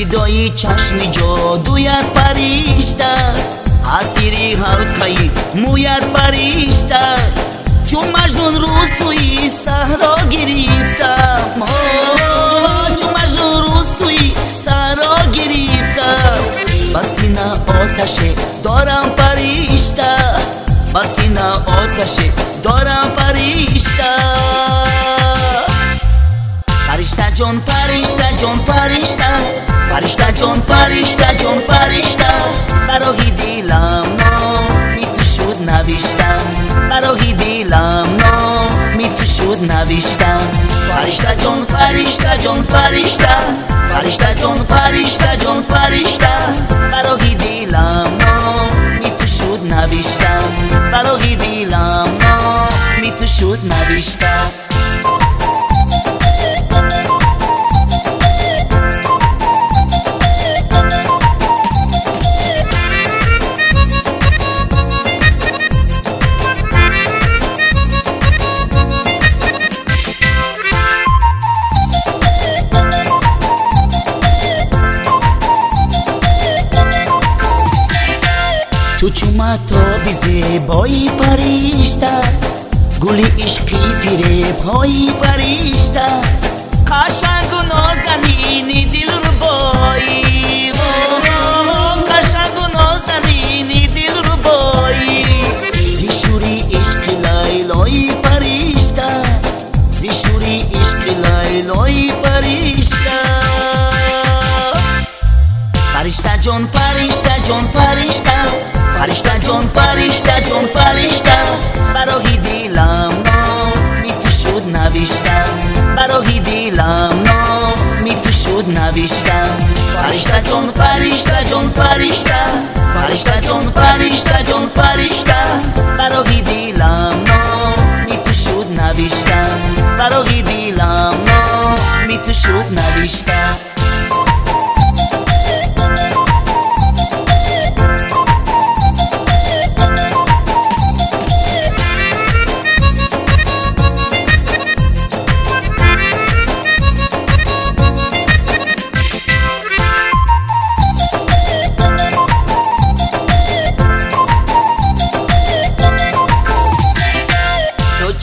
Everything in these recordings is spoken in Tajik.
Фидои чашми ҷодуят фаришта, асири ҳалқаи мӯят фаришта. Чун Маҷнун рӯ сӯи саҳро гирифтам, чун Маҷнун рӯ сӯи саҳро гирифтам. Ба сина оташе дорам фаришта, ба сина оташе дорам фаришта. Фаришта ҷон, фаришта ҷон, фаришта, фаришта ҷон, фаришта ҷон, фаришта. Барои дилам номи ту шуд навишта, барои дилам номи ту шуд навишта. Фаришта ҷон, фаришта ҷон, фаришта, фаришта ҷон, фаришта ҷон, фаришта. Барои дилам номи ту шуд навишта, барои дилам номи ту шуд навишта. Ту чу маҳтоби зебои фаришта, гули ишқи фиребҳои фаришта. Қашангу нозанини дилрубоӣ, қашангу нозанини дилрубоӣ. Зи шӯри ишқи лайлои фаришта, зи шӯри ишқи лайлои фаришта. Фаришта ҷон, фаришта ҷон, фаришта, фаришта ҷон, фаришта ҷон, фаришта. Барои дилам номи ту шуд навишта, барои дилам номи ту шуд навишта. Фаришта ҷон, фаришта ҷон, фаришта, фаришта ҷон, фаришта ҷон, фаришта. Барои дилам номи ту шуд навишта, барои дилам номи ту шуд навишта.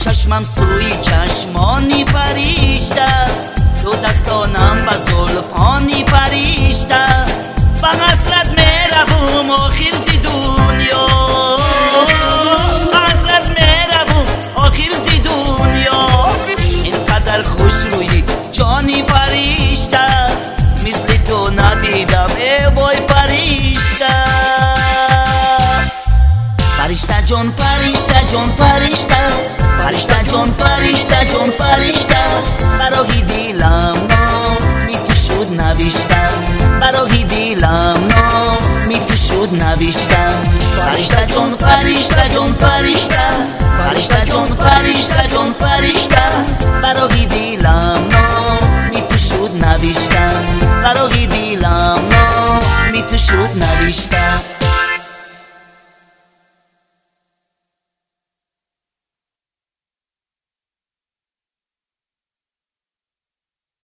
Чашмам сӯи чашмони фаришта, ту дастонам ба зулфони фаришта. Ба ҳасрат меравум охир зи дунё, ба ҳасрат меравум охир зи дунё. Ин қадар хушрӯи ҷони фаришта, мисли ту надидам э вой фаришта. Фаришта ҷон, фаришта ҷон, фаришта, фаришта ҷон, фаришта ҷон, фаришта. Барои дилам номи ту шуд навишта, барои дилам номи ту шуд навишта. Фаришта ҷон, фаришта ҷон, фаришта, фаришта ҷон, фаришта ҷон, фаришта. Барои дилам номи ту шуд навишта, барои дилам номи ту шуд навишта.